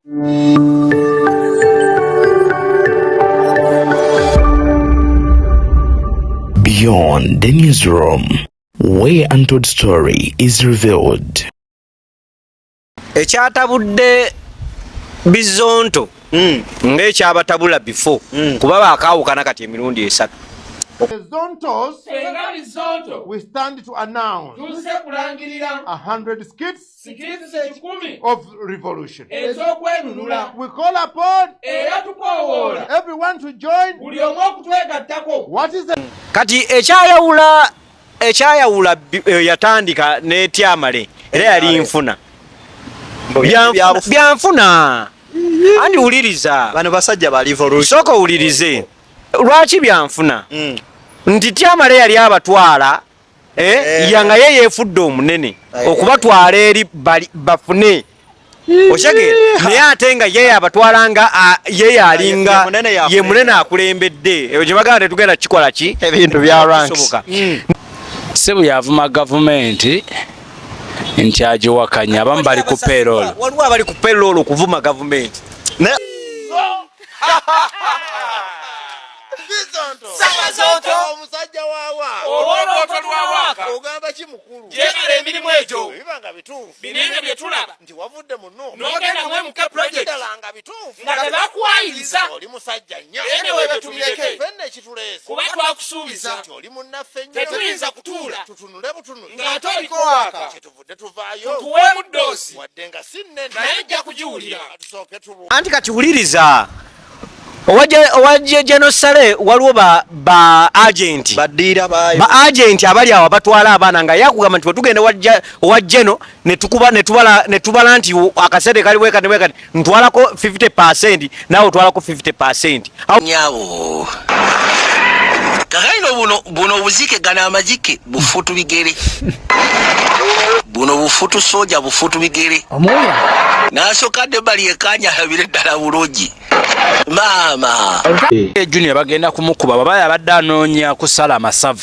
Beyond the newsroom, where untold story is revealed. Ekyatabudde Bizonto ng'ekyabatabula before kuba baakaawukana kati emirundi esatu. The Zontos, Fenga Bizonto, we stand to announce tuzze kulangirira 100 skits skits 100 of revolution. Ez'okwenunula. We call upon Era tukoowoola everyone to join. Buli omu okutwegattako. What is the Kati ekyayawula yatandika n'etyamale era yali nfuna. Byanfuna andi wuliriza. Bano basajja ba revolution. Sooka owulirize lwaki byanfuna nti tyamale yali abatwala yanga ye yeefudde omunene okubatwala eri bafune oshegere, naye ate nga ye abatwala nga ye yalinga Ye ye munene akulembedde ebyo gye bagamba tetugenda kikola ki Ebintu bya ranks. Kisoboka. Sebo yavuma gavumenti nti agiwakanya, abamu bali ku payroll. Waliwo abali ku payroll okuvuma gavumenti. Omusajja wawa Olw'olwoto lwa waaka ogamba ki mukulu? Gyebala emirimu egyo Biba nga bituufu binene bye tulaba nti wavudde muno n'ogenda mu MK project ddala nga bituufu nga tebakuwayiriza. Oli musajja nnyo. Ene webetumileke. Ffenna ekituleese Kuba twakusuubiza nti oli munnaffe nnyo. Tetuyinza kutuula tutunule butunuzi ng'ate oliko waaka. Kyetuvudde tuvaayo Tuweemu ddoozi wadde nga si nnene naye ojja kugiwulira. Tusooke tubu Anti kati wuliriza, owa General Saleh waliwo ba agent Baddiira baayo. Ba agent abali awo abatwala abaana nga yakugamba nti wetugenda owa Geno netukuba netubala nti akasente kali wekati wekati ntwalako 50% naawe otwalako 50%. Nyabo kakaino buno buno obuzike gano amazike bufutu bigere buno bufutu soja bufutu bigere nasooka dde bali ekanya alabire ddala bulungi maama. Junior bagenda kumukuba baba yabadde anoonya kusala amasavu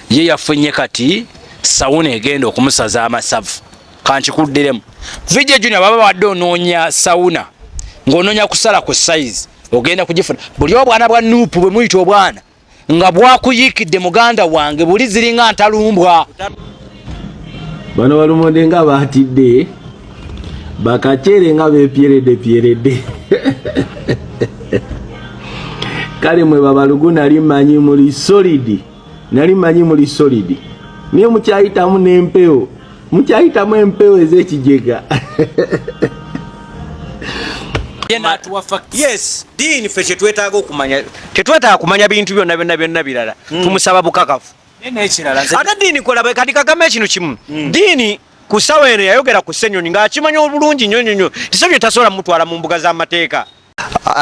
ye yafunye kati sawuna egenda okumusaza amasavu. Kankikuddiremu, VJ Junior, baba badde onoonya sawuna ng'onoonya kusala ku size ogenda kugifuna. Buli obwana bwa NUP bwe muyita obwana nga bwakuyiikidde muganda wange buli ziringa ntalumbwa. Bano balumonde nga batidde bakacere nga bepyeredde pyeredde. Kale mwe babalugu nali manyi muli solid, nali manyi muli solid, naye mukyayitamu n'empewo, mukyayitamu empewo ez'ekijega. Ye n'atuwa facts. Yes, diini ffe kyetwetaaga okumanya, tetwetaaga kumanya bintu byonna byonna byonna birala, tumusaba bukakafu. Naye n'ekirala Ate diini kolaba kati kagamba ekintu kimu, diini ku ssaawa eno yayogera ku Ssenyonyi ng'akimanya obulungi nnyo nnyo nnyo ti Ssenyonyi tasobola mutwala mu mbuga z'amateeka.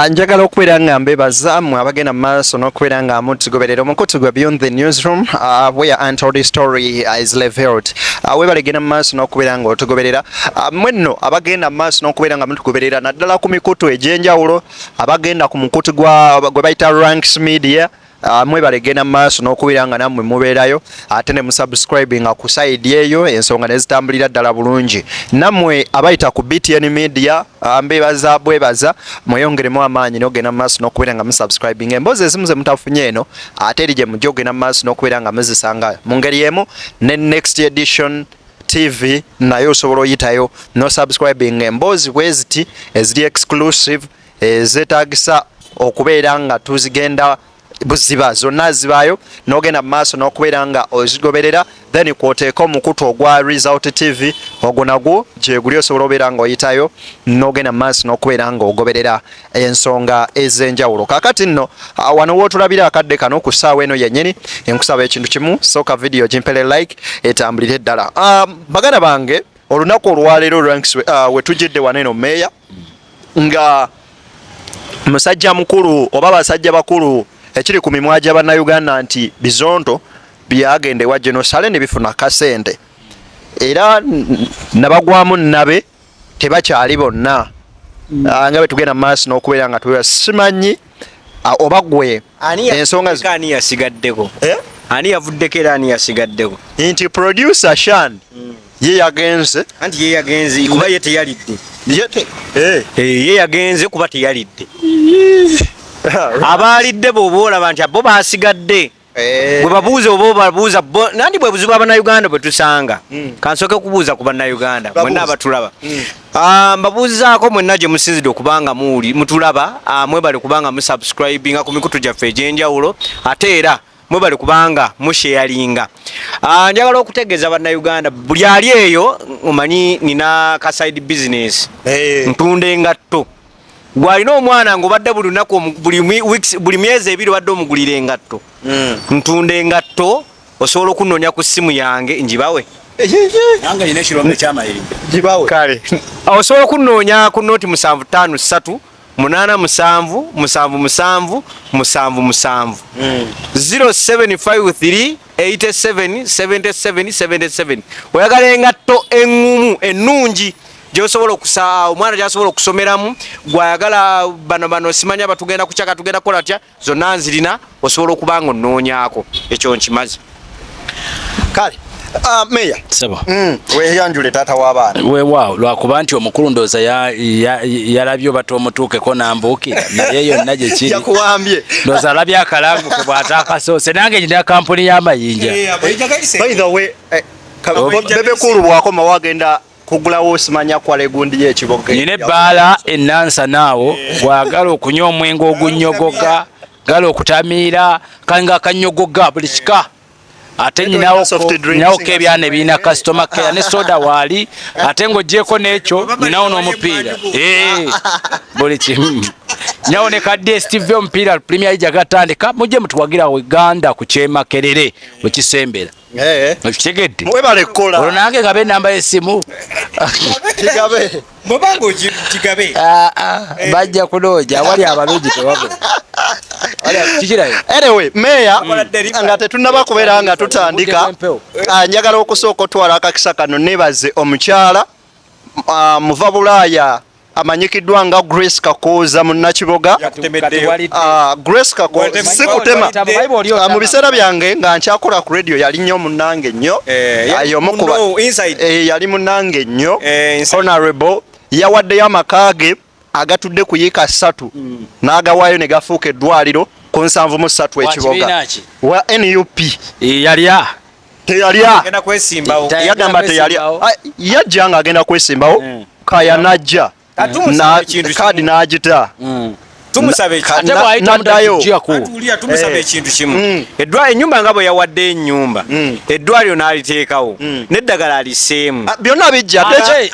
Njagala okubeera nga mbebaza mmwe abagenda mu maaso n'okubeera nga mutugoberera omukutu gwa Beyond the Newsroom, where untold story is revealed. Webale genda mu maaso n'okubeera nga otugoberera. Mmwe nno abagenda mu maaso n'okubeera nga mutugoberera naddala ku mikutu egy'enjawulo, abagenda ku mukutu gwe bayita Ranks Media, mwebale genda mu maaso n'okubeera nga nammwe mubeerayo ate ne musubscribinga ku side eyo ensonga ne zitambulira ddala bulungi. Nammwe abayita ku BTN Media, mbebaza bwebaza, mweyongeremu amaanyi n'ogenda mu maaso n'okubeera nga musubscribing. Emboozi ezimu ze mutafunye eno ate eri gye mujja okugenda mu maaso n'okubeera nga muzisanga mu ngeri emu ne Next Edition TV naye osobola oyitayo no subscribing emboozi bwe ziti eziri exclusive ezeetagisa okubeera nga tuzigenda buziba zonna zibaayo n'ogenda mu maaso n'okubeera nga ozigoberera. Then kwoteeka omukutu ogwa Result TV, ogwo nagwo gyeguli osobola obeera ng'oyitayo n'ogenda mu maaso n'okubeera ng'ogoberera ensonga ez'enjawulo. Kaakati nno wano wootulabira akadde kano ku ssaawa eno yennyini, nkusaba ekintu kimu: sooka vidiyo gimpere like etambulire ddala. Baganda bange, olunaku olwaleero ranks we tujjidde wano eno meeya nga musajja mukulu oba basajja bakulu ekiri ku mimwa gya bannayuganda nti Bizonto byagenda ewa General Saleh ne bifuna kasente era nabagwamu nabe tebakyali bonna. Nga bwe tugenda mu maaso n'okubeera nga tubeera simanyi oba gwe ensonga Ani yasigaddeko? Eh? Ani yavuddeko era ani yasigaddeko? Nti producer Shan. Ye yagenze. Anti ye yagenze kuba ye teyalidde. Ye yagenze kuba teyalidde. Abaalidde bw'oba olaba nti bo basigadde. Bwe babuuza oba obabuuza nandi bwe buzibu Abannayuganda bwe tusanga. Kansooke kubuuza ku Bannayuganda mwenna abatulaba. Mbabuuzaako mwenna gye musinzidde okubanga mutulaba, mwebale kubanga musubscribinga ku mikutu gyaffe egy'enjawulo, ate era mwebale kubanga musharinga. Njagala okutegeeza Bannayuganda buli ali eyo, omanyi nina ka side business. Ntunda engatto. Gwalina omwana ng'obadde buli lunaku buli myezi ebiri obadde omugulira engatto. Ntunda engatto, osobola okunoonya ku ssimu yange ngibawe. Nange nina ekirombe ky'amayinja. Gibawe. Kale. Osobola okunoonya ku noti 753 87 77 77. 0753 87 77 77. Oyagala engatto eŋŋumu ennungi gy'osobola okusa omwana gy'asobola okusomeramu, gw'ayagala bano bano simanya batugenda kukyaka tugenda kukola tya, zonna nzirina, osobola okuba nga onnoonyaako. Ekyo nkimaze. Kale. Meya. Sebo. Weeyanjule taata w'abaana. Weewaawo, lwakuba nti omukulu ndowooza yalabye oba tomutuukeko n'ambuukira, naye yonna gye kiri. Yakuwambye. Ndowooza alabye akalango ke bw'ataakasoose. Nange nina kampuni y'amayinja. By the way, Bebe Cool bw'akomawo agenda kugulawo simanya kwala egundi y'ekiboga. Nina ebbaala e Nansana awo, bw'agala okunywa omwenge ogunnyogoga, gala okutamiira, kanga akanyogoga buli kika. Ate nyinawo ko ebyana ebirina customer care ne soda waali, ate ng'ogyeko n'ekyo nyinawo n'omupiira. Buli kimu. Nyinawo ne ka DSTV omupiira Premier League agatandika, mujje mutuwagira Uganda ku ky'e Makerere wekisembera. Okitegedde? Mwebale kukola. Olwo nange ngabe enamba y'essimu. Kigabe. Bw'obanga okigabe. Bajja kunoonya, awali abalungi tewabula. Kikirayo. Anyway, Meya, nga tetunnaba kubeera nga tutandika, njagala okusooka otwala akakisa kano nebaze omukyala muva Bulaaya amanyikiddwa nga Grace Kakooza munnakiboga. Grace Kakooza si kutema. Mu biseera byange nga nkyakola ku radio yali nnyo munnange nnyo. Yali munnange nnyo. Honorable yawaddeyo amaka ge agatudde ku yiika 3 n'agawaayo ne gafuuka eddwaliro ku 73 ekiboga. Wa NUP. Yalya. Teyalya. Yagamba teyalya. Yajja ng'agenda kwesimbawo. Kaya n'ajja. Kaadi n'agita. Tumusaba ekintu kimu. Ennyumba nga bwe yawadde ennyumba, eddwaliro n'aliteekawo, n'eddagala aliseemu. Byonna bijja, ate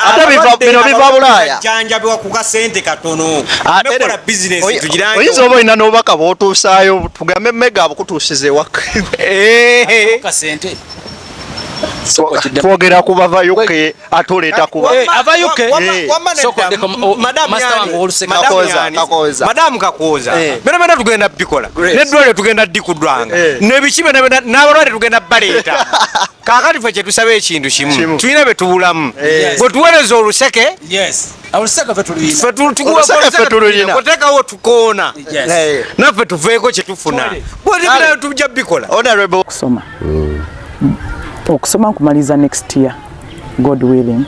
bino biva Bulaaya. Jjanjabibwa ku kasente katono. Nekola bizinesi tugirange. Oyinza oba olina n'obubaka bw'otuusaayo, tugambe mmega abukutuusiza ewaka. Twogera ku bava UK ate oleeta kuba. Ava UK. Madamu Kakooza. Byonna byonna tugenda bikola. N'eddwaliro tugenda ddikudwanga. N'ebiki byonna byonna n'abalwadde tugenda baleeta. Kaakati ffe kye tusaba ekintu kimu. Tulina bye tubulamu. Bwe tuweereza oluseke. Oluseke ffe tululina. Oteekawo tukoona. Naffe tuveeko kye tufuna. Bwe tujja bikola. Honorable. Okusoma. Okusoma nkumaliza next year, God willing.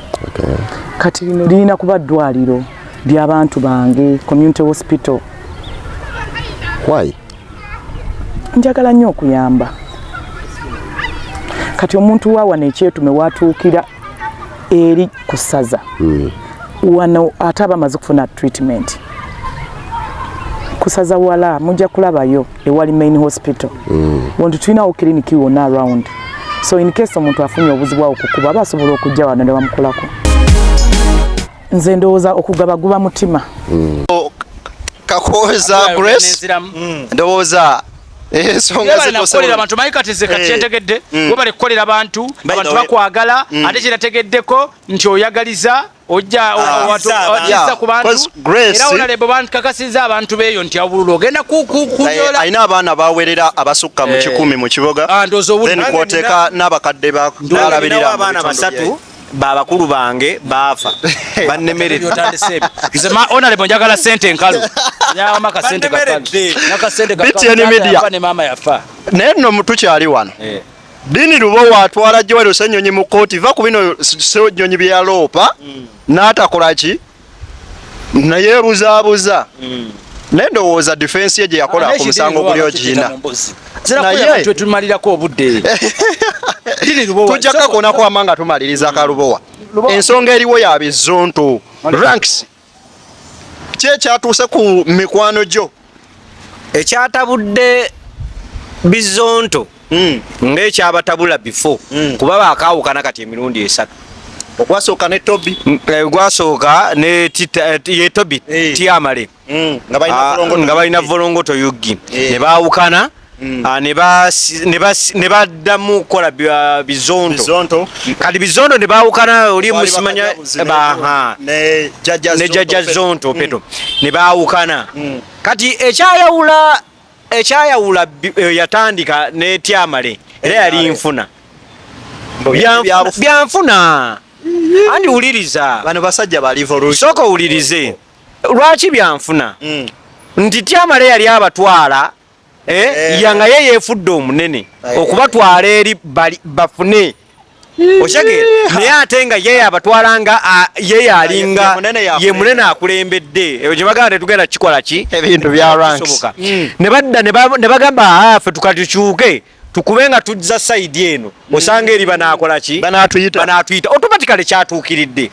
Kati lino lirina kuba ddwaliro ly'abantu bange, community hospital. Why? Njagala nnyo okuyamba. Kati omuntu wa wano ekyetume watuukira eri ku ssaza. Wano ate aba amaze kufuna treatment. Kusaza wala mujja kulabayo ewali main hospital. Wano tulinawo clinic wonna around. So in case omuntu afunye obuzibu awo kukuba aba asobola okujja wano ne bamukolako. Nze ndowooza okugaba guba mutima. Kakooza Grace, ndowooza ensonga zikukolera abantu manyi kati nze kati kyentegedde webale kukolera abantu, abantu bakwagala, ate kyenategeddeko nti oyagaliza ojja ojja ku bantu era honorable bankakasizza abantu beeyo nti obululu ogenda kunyola. Alina abaana bawerera abasukka mu 100 mu kiboga, then kwoteeka n'abakadde balabirira abaana basatu babakulu bange baafa bannemeredde. Nze honorable njagala sente enkalu. Nyawama kasente kakalu. Nakasente kakalu. BTN Media. Ne mama yafa. Naye nno tukyali wano. Dini Lubowa atwala Joel Ssenyonyi mu kkooti, va ku bino Ssenyonyi bye yaloopa n'atakola ki, naye ebuzaabuza. Naye ndowooza defense ye gye yakola ku musango guli ogirina. Naye twetumalirako obudde. Tujja kakoonako wamma nga tumaliriza ka Lubowa. Ensonga eriwo ya Bizonto ranks, ki ekyatuuse ku mikwano gyo? Ekyatabudde Bizonto ng'ekyabatabula before, kuba bakawukana kati emirundi 3. Ogwasooka ne Tobi. Gwasooka ne ye Tobi Tiamale nga balina nga balina Volongoto Yugi, ne baawukana, ne baddamu kukola Bizonto. Bizonto. Kati Bizonto ne baawukana oli musimanya ne Jajja ne Jajja Zonto Peto ne baawukana. Kati ekyayawula yatandika ne Tiamale era yali nfuna byanfuna andi wuliriza. Bano basajja ba revolution. Sooka owulirize lwaki byanfuna nti Tiamale yali abatwala yanga ye yeefudde omunene okubatwala eri bafune okyegera, naye ate nga ye abatwala nga ye yalinga ye munene akulembedde. Eyo gye bagamba tetugenda kikola ki ebintu bya ranks. Ne badda ne bagamba ffe tukatukyuke tukube nga tuzza side eno, osanga eri banaakola ki, banaatuyita automatically kyatuukiridde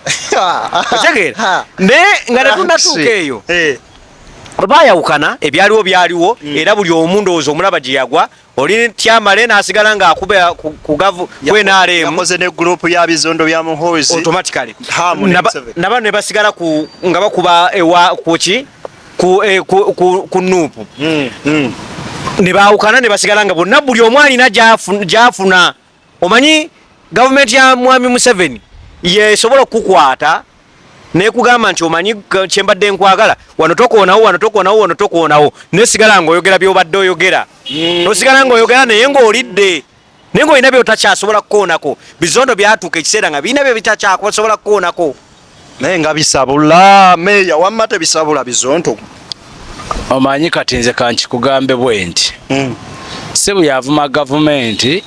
okyegera. Naye nga tetunnatuuka eyo bayawukana, ebyaliwo byaliwo, era buli omu ndowooza omulaba gye yagwa. Oli Tyamale n'asigala ng'akuba ku gavu ku NRM, yakoze ne group ya Bizondo bya Muhoozi automatically nabano ne basigala ku nga bakuba ewa kuki ku ku NUP, ne baawukana ne basigala nga bonna buli omu alina gy'afuna. Omanyi gavumenti ya Mwami Museveni yesobola okukukwata nekugamba nti omanyi kyembadde nkwagala wano tokoonawo, wano tokoonawo, wano tokoonawo, nesigala ng'oyogera by'obadde oyogera, nosigala ng'oyogera naye ng'olidde, naye ng'olina byotakyasobola kukoonako. Bizondo byatuuka ekiseera nga birina bye bitakyasobola kukoonako, naye nga bisabula. Meeya wamma tebisabula Bizonto. Omanyi kati nze kankikugambe bwe nti, si bwe yavuma gavumenti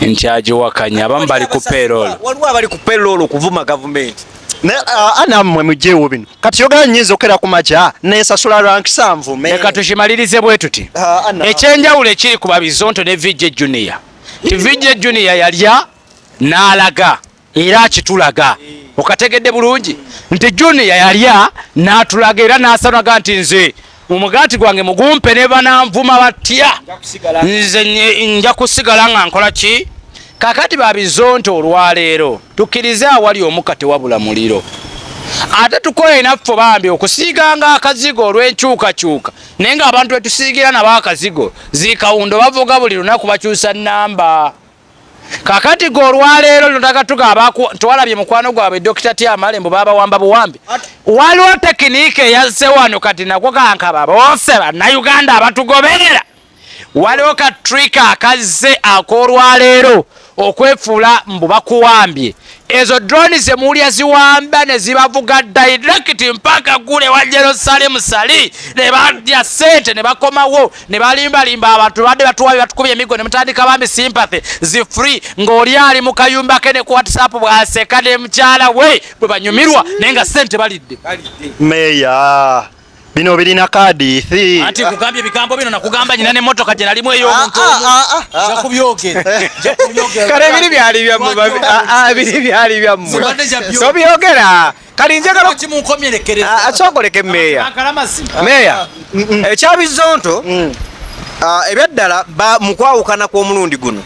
nti agiwakanya, abamu bali ku payroll. Waliwo abali ku payroll okuvuma gavumenti. Nammwe mugyewo bino kati yogera nyinza okera ku makya nesasula ranks anvume. Leka tukimalirize bwe tuti. Ekyenjawulo ekiri ku Babizonto ne VJ Junior ti VJ Junior yalya n'alaga era akitulaga, okategedde bulungi nti Junior yalya n'atulaga era n'asanaga nti nze omugaati gwange mugumpe ne bananvuma batya, nze nja kusigala nga nkola ki. Kakati Babizonto olwaleero tukkirize awali omukka tewabula muliro, ate tukole naffe bambi okusiiganga akazigo olw'enkyukakyuka, naye ng'abantu betusiigira nabo akazigo zikawundo bavuga buli lunaku bakyusa namba. Kakati gwe olwaleero lino takatuga twalabye mukwano gwabwe Dr. Tiamale mbu babawamba buwambi. Waliwo tekinike eyazze wano kati nako kankaba bose bannayuganda abatugoberera. Waliwo ka trick akazze ak'olwaleero okwefuula mbu bakuwambye. Ezo drone ze muwulira ziwamba ne zibavuga direct mpaka gule wa Jerusalem sali ne balya ssente ne bakomawo ne balimbalimba abantu badde batuwabye batukubye emigo ne mutandika bambi sympathy zi free ng'oli ali mu kayumba ke ne ku WhatsApp bw'aseka ne mukyala we bwe banyumirwa naye nga ssente balidde. Meeya bino birina kadithi. Anti kugambye ebigambo bino nakugamba nyina n'emmotoka gye nalimu ey'omuntu omu. Nja kubyogera. Nja kubyogera. Kale biri byali byammwe, biri byali byammwe. Zibadde nja byogera. Tobyogera. Kali njagala Kimunkomyerekereza. Sookoleke meeya. Akalamasi. Meeya, ekya Bizonto ebyaddala mu kwawukana kw'omulundi guno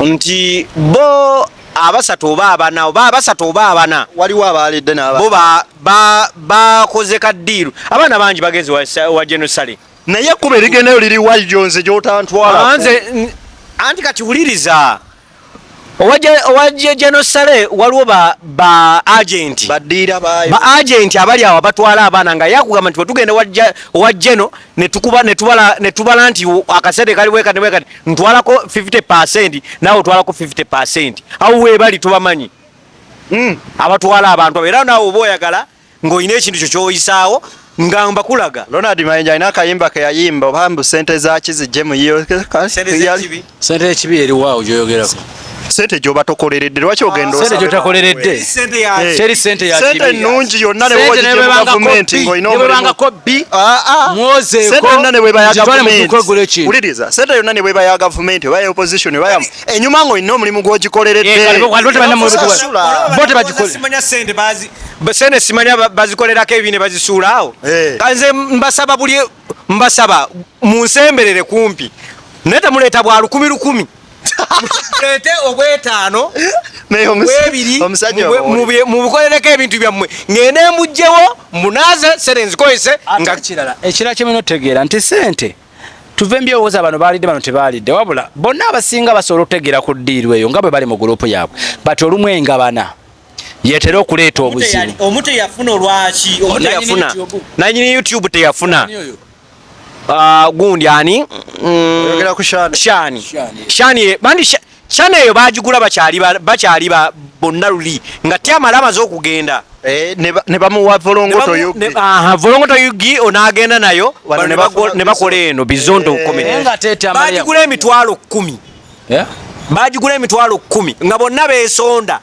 nti bo abasatu oba abana oba abasatu oba abana waliwo abaalidde n'aba bo bakoze ka ddiiru, abaana bangi bagenze wa Jenosale. Naye ekkubo erigendayo liri wajjo nze gy'otantwala. Nze anti kati wuliriza, owa Jenosale waliwo ba agenti baddiira baayo, ba agenti abali awo abatwala abaana nga yakugamba nti bwetugenda owa Jeno ne tukuba ne tubala ne tubala nti akasente kali wekati wekati ntwalako 50% naawe otwalako 50%. Awo weebali tubamanyi. Abatwala abantu abo, era naawe oba oyagala ng'olina ekintu kyo ky'oyisaawo Nga mbakulaga. Ronald Mayinja alina akayimba ke yayimba oba mbu ssente za kizijje mu yo. Ssente z'ekibi. Sente ekibi eriwaawo gyoyogerako. Sente gyoba tokoleredde lwaki ogenda Sente osaba? gyotakoleredde. Sente ya Eh. Teri sente ya Sente kibi. nnungi yonna ne Sente bw'ogigye ne mu bwebangako gavumenti bbi, ng'olina ne omulimu. bwebangako bbi, Ah, ah. mwozeeko, Sente yonna ne bweba ya gitwale mu gavumenti. dduuka ogule ekintu. Wuliriza, sente yonna ne bweba ya gavumenti oba ya opposition oba ya enyuma ng'olina omulimu gw'ogikoleredde. Eh, kale, bo tebalina Osasula. Bo tebagikole. Simanya sente bazi sente simanya bazikolerako ebibi ne bazisuula awo. Eh. Kanze mbasaba buli mbasaba munsemberere kumpi. Naye temuleeta bwa lukumi lukumi. Muleete obwetaano Naye bwebiri omusajja omuwulire. mubikolereko ebintu byammwe ngende mugyewo munaze sente nzikozese nga kirala ekirala kyemulina otegeera nti sente tuve mbyowooza bano baalidde bano tebaalidde wabula bonna abasinga basobola okutegeera ku ddiiru eyo nga bwe bali mu gurupu yaabwe but olumu engabana yeetera okuleeta obuzibu. Omu teyafuna olwaki omu Nanyini teyafuna YouTube. nanyini YouTube teyafuna. Ani oyo? Gundi ani Oyogera ku Shani. Shani. Shani. Shani bandi Shani eyo bagigula bakyali bonna luli nga Tyamala amaze okugenda. Eh, ne bamuwa volongoto yugi. Aha, volongoto yugi onaagenda nayo Wano bano ne bafuna ne bakola eno bizonto comedy. Naye nga ate Tyamala Bagigula emitwalo 10. Yeah? Bagigula emitwalo 10 nga bonna beesonda.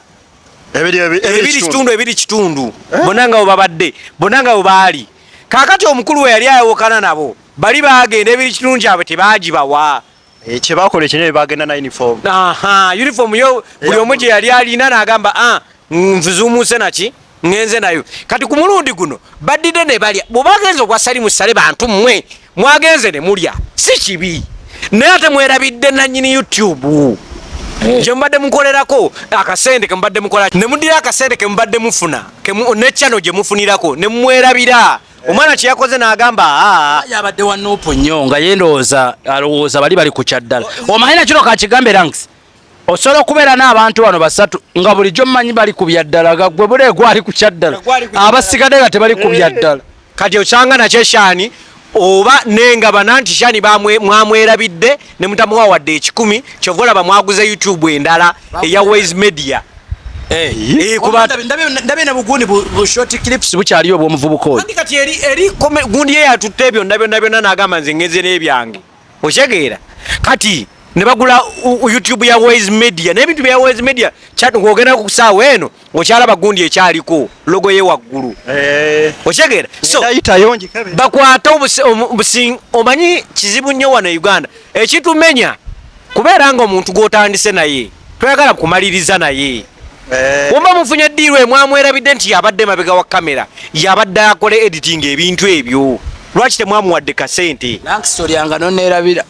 Ebiri kitundu, ebiri kitundu. Bonna nga bwe babadde, bonna nga bwe baali. Kaakati omukulu we yali ayawukana nabo, bali baagenda ebiri kitundu kyabwe tebaagibawa. Kye baakola ekinene baagenda na uniform. Aha, uniform yo buli omu gye yali alina n'agamba, nvuzuumuse naki, ngenze nayo. Kati ku mulundi guno baddidde ne balya. Bwe bagenze ogwa Salimu Sale bantu mmwe, mwagenze ne mulya, si kibi. Naye ate mwerabidde nannyini YouTube. Gye mubadde mukolerako akasente ke mubadde mukola, ne muddira akasente ke mubadde mufuna, ne channel gye mufunirako, ne mwerabira. Omwana kye yakoze n'agamba, Yabadde wa nuupu nnyo nga ye ndowooza alowooza bali bali ku kyaddala. Omanyi na kino kakigambe Ranks, osobola okubeera n'abantu bano basatu nga bulijjo mmanyi bali ku byaddala, nga gwe buleegwa ali ku kyaddala, abasigadde nga tebali ku byaddala. Kati osanga nakyo Shani oba nengabana nti Shani mwamwerabidde ne mutamuwa wadde 100, kyova olaba mwaguze YouTube endala eya Waze Media. Kuba Ndabye ne bugundi bu short clips bukyaliyo obw'omuvubuka oyo. Kandi kati eri gundi ye yatutte byonna byonna byonna n'agamba nze ngenze n'ebyange. Okitegeera? Kati ne bagula YouTube ya Waze Media n'ebintu bya Waze Media, ng'ogenda ku ssaawa eno okyalaba gundi ekyaliko logo ye waggulu. Okitegeera? So, Ndayitayo ngikebe. bakwate omanyi kizibu nnyo wano e Uganda. Ekitumenya kubeera ng'omuntu gw'otandise naye toyagala kumaliriza naye. Bw'oba mufunye ddiiru emwamwerabidde nti yabadde mabega wa kamera, yabadde akola editing ebintu ebyo. Lwaki temwamuwadde kasente? Langston yanga nonneerabira.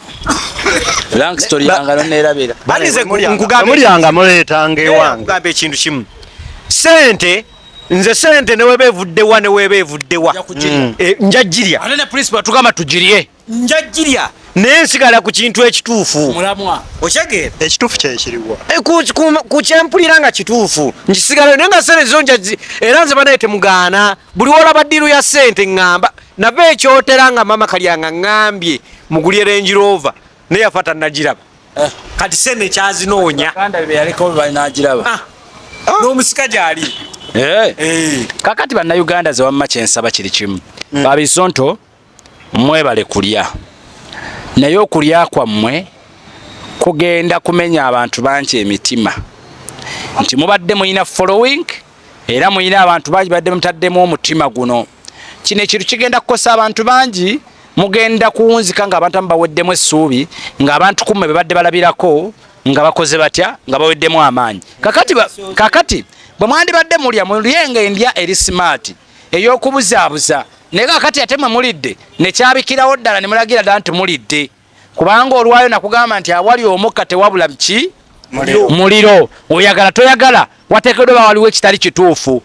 Langston yanga nonneerabira. Banize Mulyanga muleetanga ewange. Nkugamba ekintu kimu. Sente, nze sente ne weba evudde wa, ne weba evudde wa. Nja kugirya. Nja girya. Ate ne principal tugamba tugirye. Nja girya. Naye nsigala ku kintu ekituufu. Mulamwa. Okitegeera? Ekituufu kye kiriwa? Ku kyempulira nga kituufu. Nkisigalayo naye nga sente zo nja era nze banaye temugaana. Buli w'olaba ddiiru ya sente ŋŋamba, nava ekyotera nga maama Kalyanga ŋŋambye mugulye Range Rover, naye yafa tannagiraba. Kati sente kyazinoonya. Baganda be yaliko balinaagiraba. N'omusika gy'ali. Kakati bannayuganda ze wamma kye nsaba kiri kimu. Babisonto mwebale kulya. Naye okulya kwammwe kugenda kumenya abantu bangi emitima. Nti mubadde mulina following era mulina abantu bangi badde mutaddemu omutima guno. Kino ekintu kigenda kukosa abantu bangi, mugenda kuwunzika ng'abantu abamu baweddemu essuubi, ng'abantu ku mmwe be badde balabirako nga bakoze batya, nga baweddemu amaanyi. Kakati bwe mwandibadde mulya, mulye ng'endya eri smart ey'okubuzaabuza. Naye kakati ate mwe mulidde ne kyabikirawo ddala ne mulagira ddala nti mulidde. Kubanga olwayo nakugamba nti awali omukka tewabula ki? Muliro. Muliro. Oyagala toyagala, wateekeddwa ba waliwo ekitali kituufu.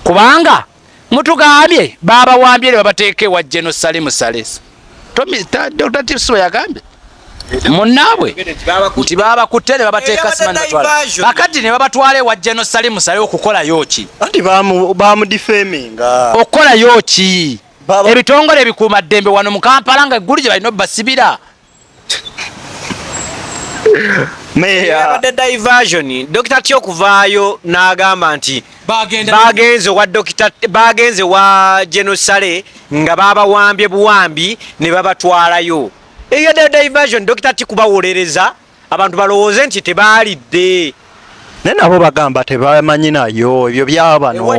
Kubanga mutugambye baabawambye ne babateeka ewa General Salim Saleh. Dr. Tips bwe yagambye munnaabwe nti baabakutte ne babateeka simanyi batwala. Kakati ne babatwala ewa General Salim Saleh okukolayo ki? Anti bamudifeminga. Okukolayo ki? Ebitongole ebikuumaddembe wano mu Kampala nga eggulu gye balina obbasibira. Yabadde diversion. Dr. T okuvaayo n'agamba nti bagenze wa Dr. bagenze wa Genosale nga babawambye buwambi ne babatwalayo. Eyo diversion Dr. T kubawolereza abantu balowooze nti tebaalidde. Naye nabo bagamba tebamanyi nayo ebyo byabano.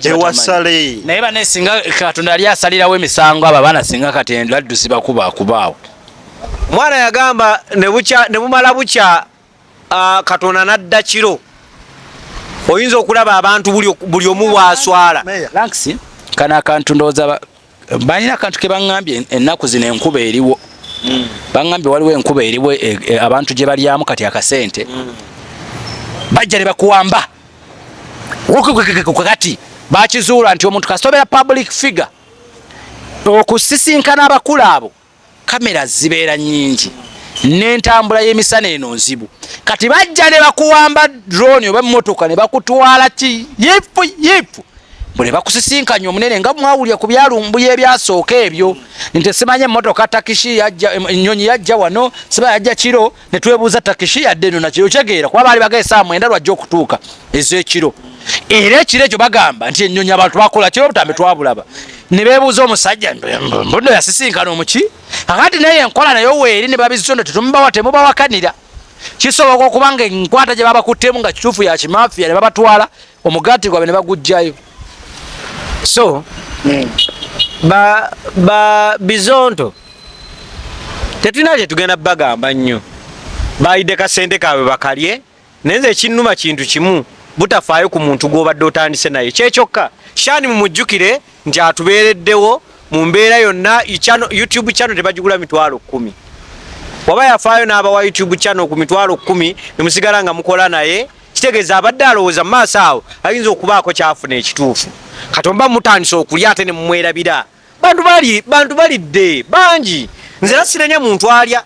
Ewasale. Naye bane singa Katonda yali asalirawo emisango abo abaana singa kati endwadde bakuba kubaawo. Mwana yagamba ne bumala bukya Katonda n'adda kiro. Oyinza okulaba abantu buli omu bw'aswala. Thanks. Kana akantu ndowooza balina akantu ke baŋŋambye ennaku zino enkuba eriwo. Baŋŋambye waliwo enkuba eriwo abantu gye balyamu kati akasente. Bajja ne bakuwamba. Kati bakizuula nti omuntu kasita public figure okusisinkana abakulu abo kamera zibeera nnyingi n'entambula y'emisana eno nzibu. Kati bajja ne bakuwamba drone oba emmotoka ne bakutwala ki yifu yifu bwe bakusisinkanya omunene nga mwawulya ku byalumbuye ebyasooka ebyo nti simanye emmotoka takishi yajja ennyonyi yajja wano siba yajja kiro ne twebuuza takishi yadde eno nakiro kyegeera kuba baali bagaye saa 9 lwajja okutuuka ez'ekiro. Era ekiro ekyo bagamba nti ennyonyi abantu bakola kiro obutambi twabulaba ne beebuuza omusajja mbuno yasisinkana omuki akati naye enkola nayo weeri ne babizondo tetumubawa temubawakanira. Kisoboka okubanga enkwata gye babakuttemu nga kituufu ya kimafiya ne babatwala omugaati gwabwe ne bagujjayo. So ba bizonto tetulina kye tugenda bagamba nnyo, bayidde kasente kaabwe bakalye. Naye nze ekinnuma kintu kimu, butafaayo ku muntu gw'obadde otandise naye kyekyokka. Shani mumujjukire nti atubeereddewo mu mbeera yonna. YouTube channel tebagigula 10,000. Waba yafaayo n'abawa YouTube channel ku 10,000 ne musigala nga mukola naye, kitegeeza abadde alowooza mu maaso awo ayinza okubaako kyafuna ekituufu. Katonda mutandise okulya ate ne mumwerabira. Bantu balidde bangi. Nze era sirenya muntu alya.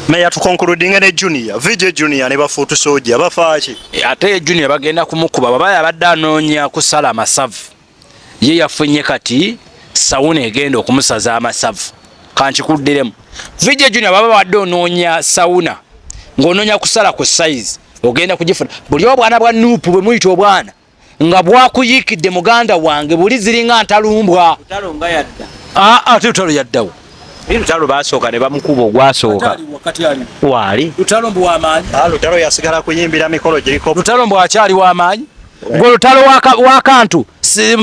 Meya tukonkludinga ne Junior, VJ Junior ne bafuutu soja bafaaki. Ate Junior bagenda kumukuba baba yabadde anoonya kusala amasavu. Ye yafunye kati sawuna egenda okumusaza amasavu. Kankikuddiremu. VJ Junior baba badde onoonya sawuna ng'onoonya kusala ku size ogenda kugifuna. Buli obwana bwa nuupu bwe muyita obwana nga bwakuyiikidde muganda wange buli ziringa ntalumbwa. Lutalo nga yadda. Ate Lutalo yaddawo. Lutalo basooka ne bamukuba ogwasooka. Waali. Lutalo mbu w'amaanyi. Lutalo yasigala kuyimbira mikolo giriko. Lutalo mbu akyali w'amaanyi. Gwe Lutalo w'akantu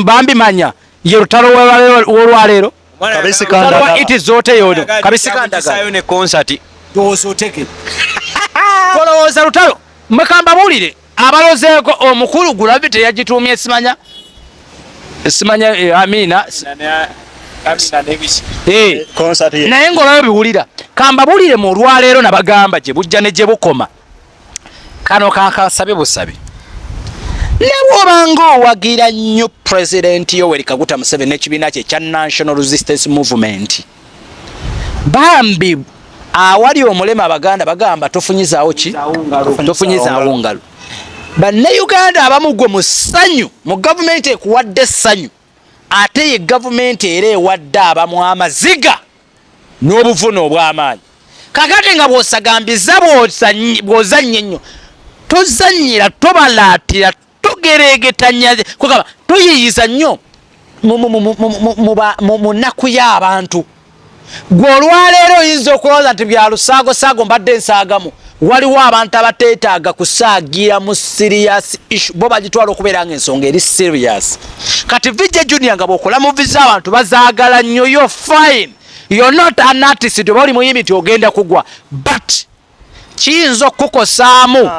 bambimanya ye Lutalo w'olwaleero. Kabisi kandagala. Iti zote yono. Kabisi kandagala. Ne concert. Ndowooza oteke. Kolowooza Lutalo. Mmekamba buulire abalozeeko omukulu Gravity yagituumye simanya Amina naye ng'olaba biwulira. Kamba buulire mu olwaleero nabagamba gye bujja ne gye bukoma. Kano kankasabe busabe. Ne bw'obanga owagira nnyo President Yoweri Kaguta Museveni n'ekibiina kye ekya National Resistance Movement, bambi awali omulema Abaganda bagamba tofunyizaawo ki? Tofunyizaawo ngalo. Bannayuganda abamu gwe mu ssanyu mu gavumenti ekuwadde essanyu, ate ye gavumenti era ewadde abamu amaziga n'obuvune obw'amaanyi. Kakati nga bw'osagambiza bw'ozannya ennyo, tozannyira, tobalaatira, togereegetanya, kugamba toyiyiza nnyo mu nnaku y'abantu. Gwe olwaleero oyinza okulowooza nti bya lusaagosaago mbadde nsaagamu. Waliwo abantu abateetaaga kusaagira mu serious issue, bo bagitwala okubeera ng'ensonga eri serious. Kati VJ Junior nga bw'okola movie z'abantu bazaagala nnyo, yo fine, you're not an artist, oba oli muyimbi nti ogenda kugwa, but kiyinza okukukosaamu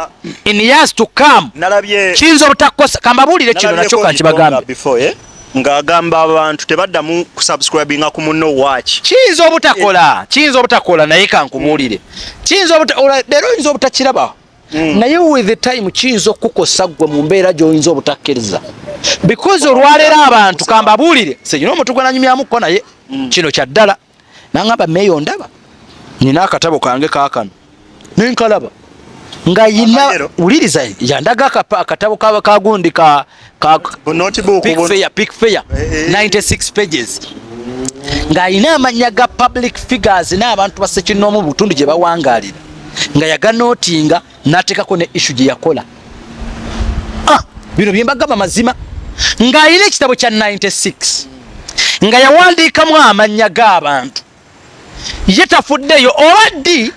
in years to come. Kiyinza obutakukosa. Kambabuulire kino nakyo kankibagambe. Ng'agamba abantu tebaddamu kusubscribinga ku munno waaki. Kiyinza obutakola, kiyinza obutakola, naye kankubuulire kiyinza leero oyinza obutakiraba, naye with the time kiyinza okukukosa ggwe mu mbeera gy'oyinza obutakkiriza, because olwaleero abantu kambabuulire senyina omuntu gwe nanyumyamuko naye kino kya ddala nangamba meeyo ndaba nina akatabo kange kaakano nenkalaba nga yina wuliriza yandaga akatabo kagundi ka Pick Fair 96 pages ng'ayina amannya ga public figures n'abantu basekinnoomu butundu gye bawangaalira. Nga yaganootinga n'ateekako ne issue gye yakola. Ah, bino bye mbagamba mazima. Ng'alina ekitabo kya 96 nga yawandiikamu amannya g'abantu. Ye tafuddeyo oba ddi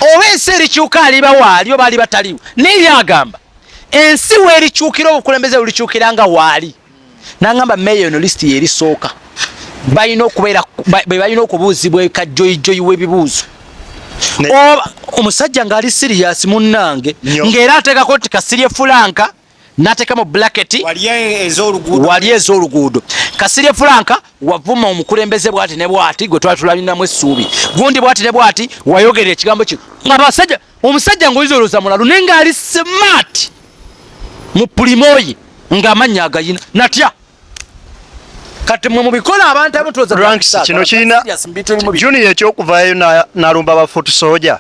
oba ensi erikyuka aliba waali oba aliba taliwo, naye ye agamba ensi weerikyukira obukulembeze bulikyukira nga waali. N'angamba meeya eno lisiti yeerisooka balina okubeera be balina okubuuzibwa kajjoyijoyi w'ebibuuzo. Oba omusajja ng'ali siriyasi munnange, ng'era ateekako nti Kasirye Fulanka n'ateeka mu bulaketi wali ez'oluguudo Kasirye Fulanka wavuma omukulembeze bwati ne bwati gwe twali tulabinamu essuubi gundi bwati ne bwati wayogera ekigambo kino. Abasajja omusajja ng'oyinza olowooza mulalu naye ng'ali smart mu pulimoyi ng'amannya agayina natya. Kati mwe mubikola abantu abamu Ranks kino kirina Junior ekyokuvaayo n'alumba ba foot soldier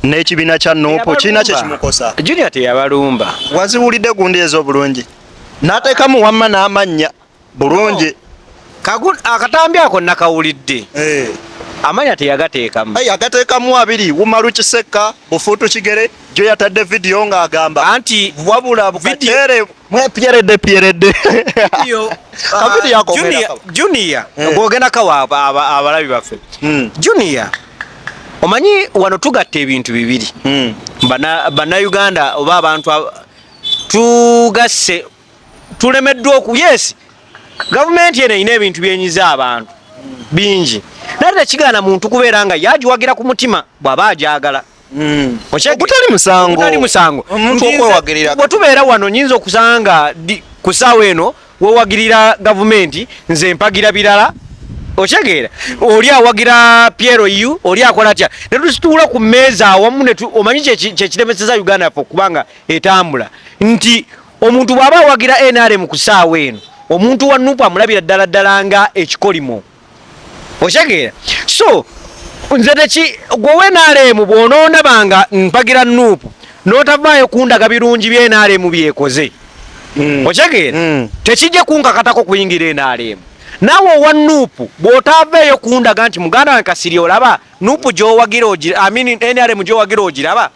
n'ekibiina kya Nuupu kirina kye kimukosa. Junior teyabalumba. Waziwulidde gundi ez'obulungi n'ateekamu wamma n'amannya bulungi. Akatambi ako nakawulidde. Amanya teyagateekamu. Agateekamu abiri Umaru Kisekka Bufuutu Kigere gyo yatadde vidiyo ng'agamba anti wabula bukateere mwepyeredde pyeredde. Junior gwogenda kawa abalabi baffe. Junior omanyi wano tugatta ebintu bibiri. Bannayuganda oba abantu tugasse tulemeddwa oku yes gavumenti eno erina ebintu byenyiza abantu bingi naye tekigaana muntu kubeera nga yagiwagira ku mutima bw'aba agyagala. Ogutali musango. Ogutali musango. Omuntu okwewagirira. Bwe tubeera wano nnyinza okusanga ku ssaawa eno wewagirira gavumenti nze mpagira birala. Otegeera oli awagira Piero U oli akola atya ne tusituula ku mmeeza awamu ne omanyi kyekiremeseza Uganda yaffe okubanga etambula nti omuntu bw'aba awagira NRM ku ssaawa eno omuntu wa Nuupu amulabira ddala ddala nga ekikolimo. Otegeera so nze teki gwe wa NRM bw'onoondabanga mpagira Nuupu n'otavaayo kundaga birungi bya NRM byekoze. Otegeera tekijja kunkakatako kuyingira NRM. Naawe owa Nuupu bw'otavaayo kundaga nti muganda wange Kasirye olaba Nuupu gy'owagira NRM gy'owagira ogiraba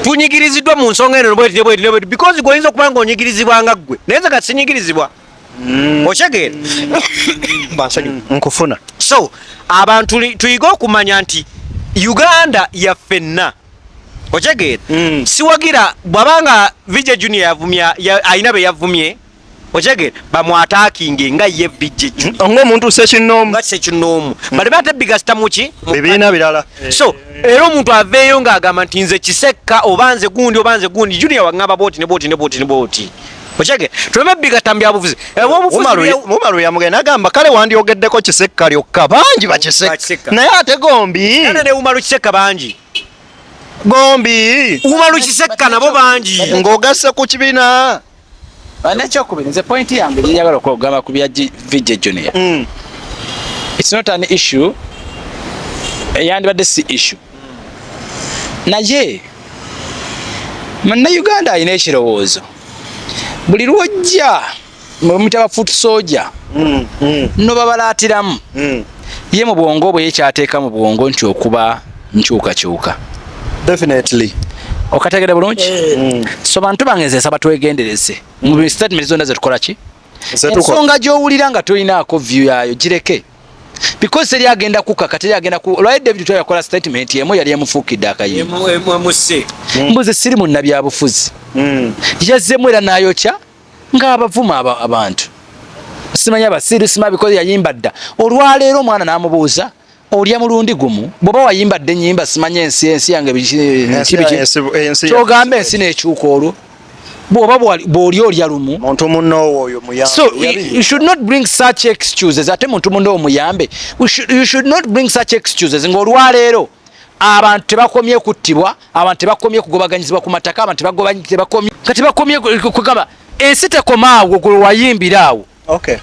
tunyigiriziddwa mu nsonga eno bweti bweti bweti because gwe oyinza okuba ng'onyigirizibwa nga ggwe naye nze kati sinyigirizibwa. Otegeera nkufuna. So abantu tuyige okumanya nti Uganda yaffenna. Otegeera siwagira bw'abanga VJ Junior yavumya alina be yavumye. Otegeera bamwataakinge nga ye VJ Junior ng'omuntu ssekinnoomu nga ssekinnoomu bali bate bigasita muki bibiina birala. So era omuntu aveeyo ng'agamba nti nze Kisekka oba nze gundi oba nze gundi Junior waŋŋamba bwoti ne bwoti ne bwoti ne bwoti. Otegeera tuleme bigatta mu byabufuzi. Umaru yamugenda n'agamba kale wandyogeddeko Kisekka lyokka bangi bakisekka naye ate gombi ne Umaru Kisekka bangi gombi Umaru Kisekka nabo bangi ng'ogasse ku kibiina. Nekyokubiri nze point yange gyenjagala okwogamba ku bya VJ Junior. It's not an issue, eyandibadde si issue, naye munnayuganda alina ekirowoozo buli lwojja muyita ba foot soldier nobabalaatiramu ye mu bwongo bwe yekyateeka mu bwongo nti okuba nkyukakyuka. Definitely. Okategere bulungi. So bantu bange nze nsaba twegendereze mu statement zonna zetukola ki ensonga gy'owulira nga tolinaako view yaayo gireke because teri agenda kukaka teri agenda ku lwali David Twayo yakola statement emu yali emufuukidde akayimba mbuze siri munnabyabufuzi yazzemu era n'ayokya ng'abavuma abantu simanyi abasiru sima bikoze yayimba dda olwaleero omwana n'amubuuza olya mulundi gumu bw'oba wayimba dda ennyimba simanyi ensi ensi yange kyogamba ensi n'ekyuka olwo bw'oba bw'oli olya lumu muntu munno oyo muyambe. So you should not bring such excuses ate muntu munno omuyambe. You should not bring such excuses ng'olwaleero abantu tebakomye kuttibwa, abantu tebakomye kugobaganyizibwa ku mataka, abantu tebakomye kugamba ensi tekomaawo gwe wayimbira awo. Okay.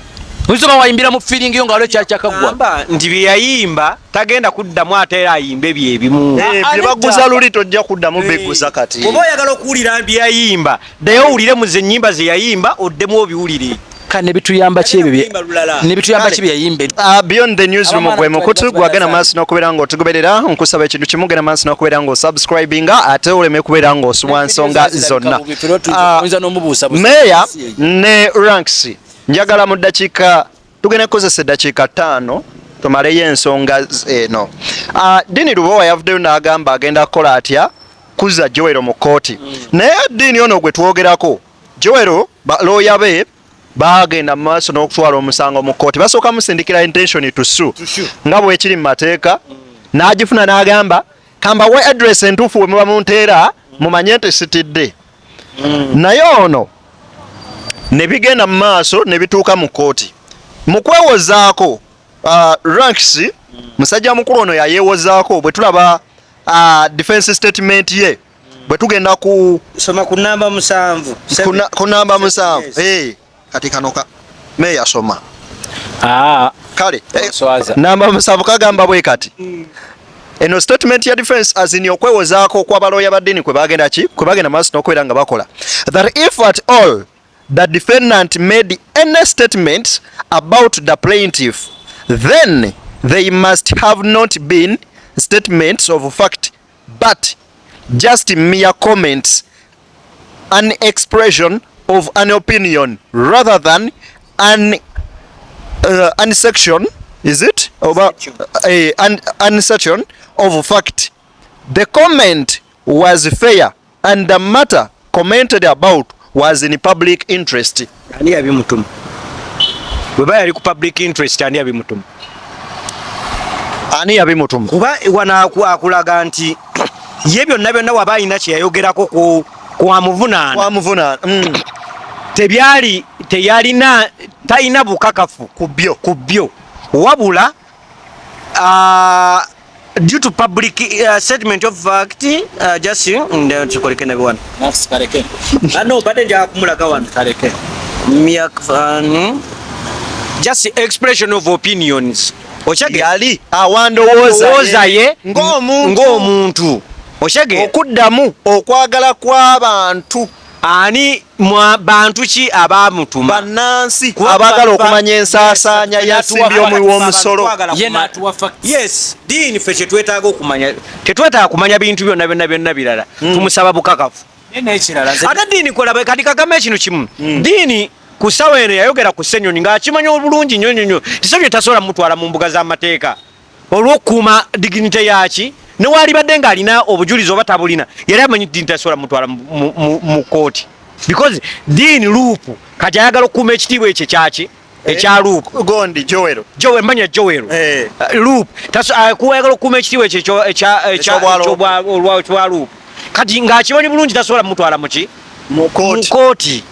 Oyinza oba wayimbira mu feeling yo nga waliwo kyali kyakaggwa. Nti bye yayimba tagenda kuddamu ate era ayimbe bye bimu. Bye baguza luli tojja kuddamu biguza kati. Oba oyagala okuwulira bye yayimba, ddayo owulire mu ze nnyimba ze yayimba oddemu obiwulire. Kane bituyamba ki ebyo ne bituyamba ki byayimbe. Beyond the Newsroom gwe mukutu gwagenda maaso n'okubeera ng'otugoberera. Nkusaba ekintu kimu, genda maaso n'okubeera ng'osubscribinga ate oleme kubeera ng'osubwa nsonga zonna. Meya ne Ranks, njagala mu ddakiika, tugenda kukozesa eddakiika 5 tumaleyo ensonga eno. Dini Lubowa yavuddeyo n'agamba agenda kukola atya kuzza Joel mu kkooti. Naye Dini ono gwe twogerako, Joel looya be bagenda mu maaso n'okutwala omusango mu kkooti. Basooka musindikira intention to sue nga bwekiri mu mateeka, n'agifuna n'agamba kambawe address entuufu we muba munteera mumanye nti sitidde. Naye ono ne bigenda mu maaso ne bituuka mu kkooti. Mu kwewozaako, Ranks musajja mukulu ono yayeewozaako. Bwe tulaba defense statement ye, bwe tugenda ku soma ku namba 7. Ku namba 7. Kati kano ka meya soma. Kale namba 7 kagamba bwe kati. Eno statement ya defense as in okwewozaako okw'abalooya ba Dini kwe bagenda ki? Kwe bagenda maaso n'okubeera nga bakola. That if at all the defendant made any statement about the plaintiff, then they must have not been statements of fact, but just mere comments, an expression of an opinion rather than an section, is it? Oba, an section of fact. The comment was fair and the matter commented about was in public interest. Ani yabimutuma? Bweba yali ku public interest, ani yabimutuma? Ani yabimutuma? Kuba wano akulaga nti ye byonna byonna waba alina kye yayogerako ku kwamuvunaana. Kwamuvunaana. Tebyali, teyalina, talina bukakafu ku byo. Ku byo, wabula due to public statement of fact, just kikoleke nabi wano. Kaleke. No, badde njagala kumulaga wano. Kaleke. Just expression of opinions. Okyege yali awandowooza ndowooza ye ng'omuntu. Ng'omuntu, okyege okuddamu okwagala kw'abantu. Ani bantu ki abamutuma? Bannansi abaagala okumanya ensaasaanya y'ensimbi y'omuwi w'omusolo. Ye n'atuwa facts. Yes, Diini, ffe kyetwetaaga okumanya, tetwetaaga kumanya bintu byonna byonna byonna birala, tumusaba bukakafu. Ye n'ekirala nze Ate Diini kolaba kati kagamba ekintu kimu. Diini ku ssaawa eno yayogera ku Ssenyonyi ng'akimanya obulungi nnyo nnyo nnyo ti Ssenyonyi tasobola mutwala mu mbuga z'amateeka olw'okukuuma dignity yaki. Newalibadde ng'alina obujulizi oba tabulina, yali amanyi Diini tasobola mutwala mu kooti because Diini LOP, kati ayagala okukuuma ekitiibwa ekyo kyaki ekya LOP. Gondi Joel. Joel, manya Joel. LOP ayagala okukuuma ekitiibwa ekyo Eky'obwa LOP. Ekyobwa LOP. Kati ng'akimanyi bulungi tasobola mutwala muki? Mu mu kooti. Kooti.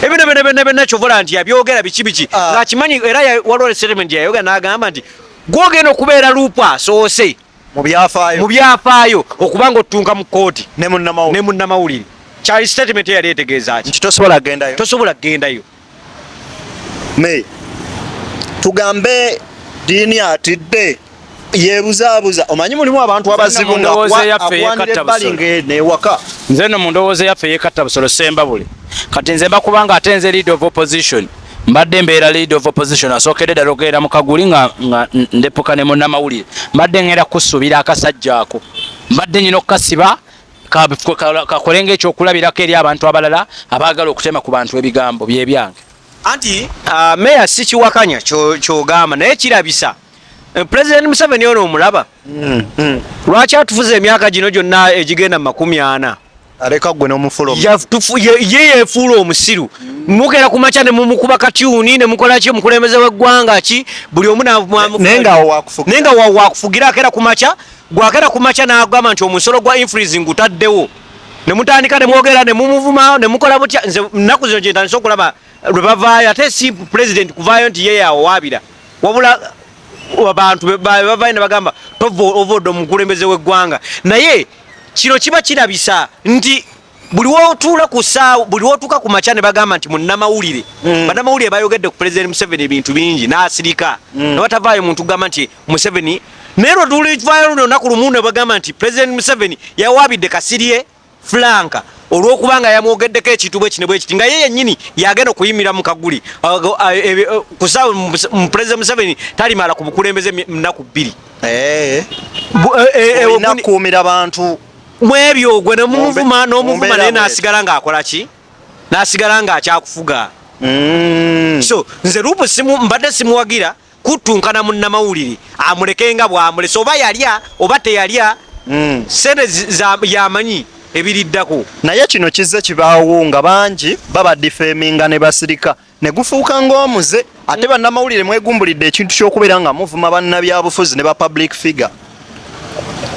Ebino byonna byonna byonna kyovola nti yabyogera biki biki ng'akimanyi. Era waliwo statement yayogera n'agamba nti gwogenda okubeera LOP asoose mu byafaayo, mu byafaayo okuba nga otunka mu kooti ne munnamawulire. Ne munnamawulire. Kyali statement eyali etegeeza ki? Nti tosobola kugendayo. Tosobola kugendayo. Me tugambe Diini atidde, yeebuzaabuza. Omanyi mulimu abantu abazibu mu nga ndowooza yaffe akwanira ey'ekatta ebbali busolo. ng'enewaka. Nze nno mu ndowooza yaffe eyekatta busolo sembabule, kati nze mba kubanga ate nze leader of opposition, mbadde mbeera leader of opposition asookedde ddala okugenda mu kaguli nga ndepuka ne munnamawulire, mbadde ngenda kusuubira akasajja ako, mbadde nyina okukasiba kakole ng'ekyokulabirako eri abantu abalala abaagala okutema ku bantu ebigambo byebyange. Anti meya sikiwakanya kyogamba, naye kirabisa. President Museveni ono omulaba, lwaki atufuza emyaka gino gyonna egigenda mu 40? Aleka gwe n'omufulo. Ye yeefuula omusiru. Mukera ku makya ne mumukuba katyuni ne mukola ki, omukulembeze w'eggwanga ki, buli omu Naye nga awo wakufugira. Naye nga wakufugira. Akera ku makya, gwakera ku makya n'agamba nti omusolo gwa infreeze ngutaddewo, ne mutandika ne mwogera ne mumuvuma ne mukola butya. Nze nnaku zino gye ntandise okulaba lwe bavaayo, ate si president kuvaayo nti ye yawawaabira, wabula abantu bavaayo ne bagamba tova ovodde omukulembeze w'eggwanga. Naye kino kiba kirabisa nti buli wotuula ku ssaawa, buli wotuuka ku makya ne bagamba nti munnamawulire, bannamawulire bayogedde ku President Museveni ebintu bingi n'asirika, ne batavaayo muntu kugamba nti Museveni. Naye lwe tulivaayo luno olunaku lumu ne bagamba nti President Museveni yawaabidde Kasirye Franka. Olw'okubanga yamwogeddeko ekintu bwe kino bwe kiti, nga ye yennyini yagenda okuyimira mu kaguli kusaawa Pulezidenti Museveni talimala ku bukulembeze nnaku 2. Olina kukuumira bantu mwebyo gwe nemumuvuma n'omuvuma, naye n'asigala ng'akola ki? N'asigala ng'akyakufuga. So nze Lupu mbadde simuwagira kutunkana munnamawulire, amuleke nga bw'amulese, oba yalya oba teyalya, sente yamanyi ebiriddako. Naye kino kizze kibaawo nga bangi baba defaminga ne basirika ne gufuuka ng'omuze. Ate bannamawulire mwegumbulidde ekintu ky'okubeera nga muvuma bannabyabufuzi ne ba public figure.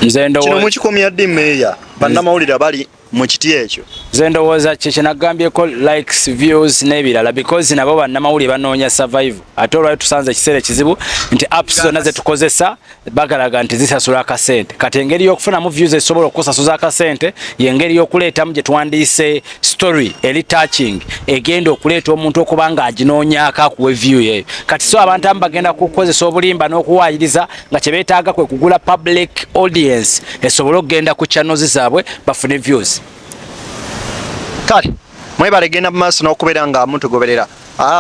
Nze Kino mukikomya ddi, meeya? Bannamawulire bali mu kiti ekyo. Nze ndowooza kye kyenagambyeko, likes, views n'ebirala, because nabo bannamawulire banoonya survive. Ate olwali tusanze ekiseera ekizibu nti apps zonna zetukozesa bagalaga nti zisasula akasente. Kati engeri y'okufunamu views esobola okukusasuza akasente yengeri y'okuleetamu gye twandiise story eri touching, egenda okuleeta omuntu okuba nga aginoonyaako akuwe view yeeyo. Kati so abantu abamu bagenda kukozesa obulimba n'okuwaayiriza nga kye beetaaga kwe kugula public audience esobole okugenda ku channels zaabwe bafune views. Kale mwebale genda mu maaso n'okubeera nga mutugoberera.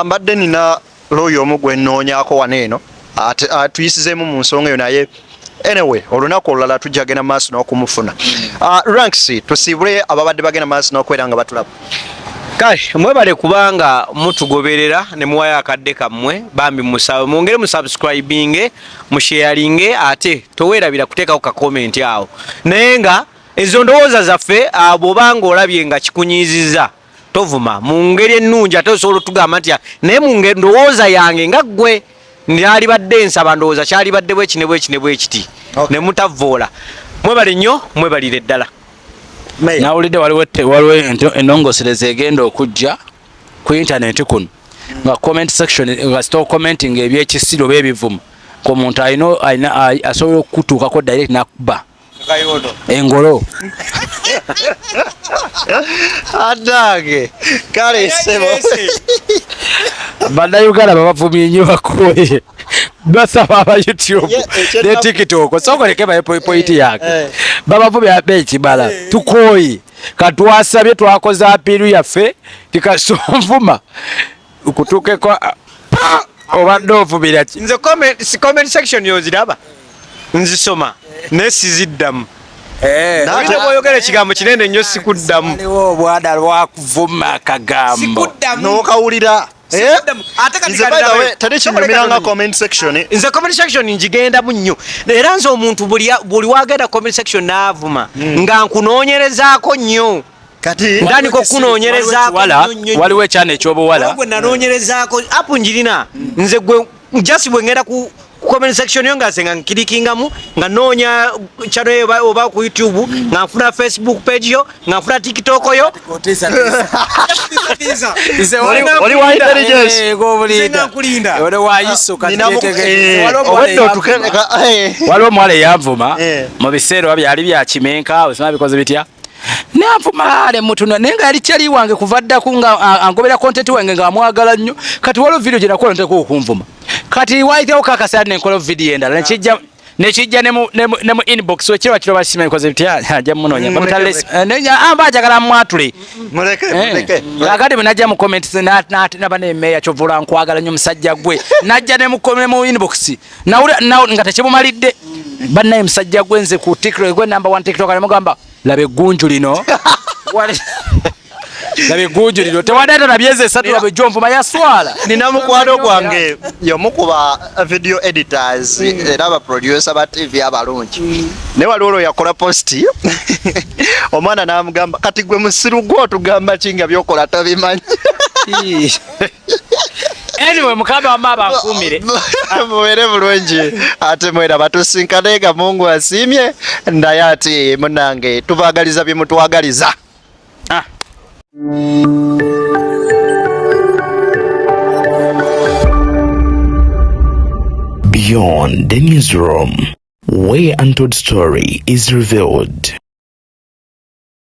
Mbadde nina looya omu gwe nnoonyaako wano eno atuyisizeemu mu nsonga eyo, naye anyway olunaku olulala tujja genda mu maaso n'okumufuna. Ranks, tusiibule ababadde bagenda mu maaso n'okubeera nga batulaba. Kale mwebale kubanga mutugoberera ne muwayo akadde kammwe. Bambi mwongere musubscribinge, musharinge, ate toweerabira kuteekako ka comment awo. Naye nga ezo ndowooza zaffe, bw'obanga olabye nga kikunyiiziza, tovuma mu ngeri ennungi. Ate osobola otugamba nti naye mu ndowooza yange nga ggwe nalibadde nsaba, ndowooza kyalibadde bweki ne bweki ne bwekiti, ne mutavvoola. Mwebale nnyo, mwebalire ddala. Nawulidde waliwo ennongosereza egenda okujja ku intaneti kuno, nga comment section nga stop commenting ebyekisiru oba ebivumo, omuntu alina asobola okukutuukako direct nakuba engolo. Adange kale sebo. Bannayuganda babavumye nnyo, bakoye, basaba aba YouTube ne TikTok sokoleke baye point yake. Babavumye abekibala, tukoye. Katwasabye, twakoze appeal yaffe, tikasonvuma kutuukeko obadde ovumira ki? Nze comment section yoziraba, nzisoma naye siziddamu. Oyinza bw'oyogera ekigambo kinene nnyo, sikuddamu. Waliwo obwada lwakuvuma akagambo. N'okawulira. Ate kati Nze by the way teri kinyumiranga comment section. Nze comment section ngigendamu nnyo, era nze omuntu buli wagenda comment section n'avuma nga nkunoonyerezaako nnyo. Kati Ntandika okunoonyerezaako nnyo, nnyo, nnyo. Waliwo ekyana ekyobuwala. Gwe nanoonyerezaako, app njirina nze. Gwe just bwe ngenda ku comment section yo, nga nze nga nkirikingamu nga noonya channel yo oba ku YouTube, nga nfuna Facebook page yo, nga nfuna TikTok yo. Oli wa intelligence. Nze nga nkulinda. Oli wayiso kati. Obwedde otuke. Waliwo omuwala eyanvuma mu biseera oba byali byakimenka, osima bikoze bitya, nanvuma ne mutuna, naye nga yali kyali wange kuva ddaku nga angobera content wange nga amwagala nnyo. Kati waliwo video gye nakola nteka okunvuma. Kati wayitawo kakasa nenkola video endala nekijja ne mu inbox wekiro kiro basima bikoze bitya, ajja munoonya. Amba ajagala mwatule. Muleke, muleke. Kakati bwe najja mu comment naba nemeeya kyovula nkwagala nnyo musajja gwe, najja ne mu inbox nawulira nga tekimumalidde, bannaye musajja gwe, nze ku TikTok gwe number one TikTok, nemugamba laba eggunju lino. Laba eggunju lino, tewadde na myezi 3, laba ejjonvuma, yaswala. Nina mukwano gwange y'omu ku ba video editors era aba producer ba TV abalungi, naye waliwo olwo yakola post, omwana n'amugamba, kati gwe musiru gwe otugamba ki nga byokola tobimanyi? Anyway, mukama wamma abankuumire. Mubeere bulungi ate mweraba, tusinkane nga Mungu asiimye. Naye ate munange tubaagaliza bye mutwagaliza. Ah. Beyond the Newsroom, where untold story is revealed.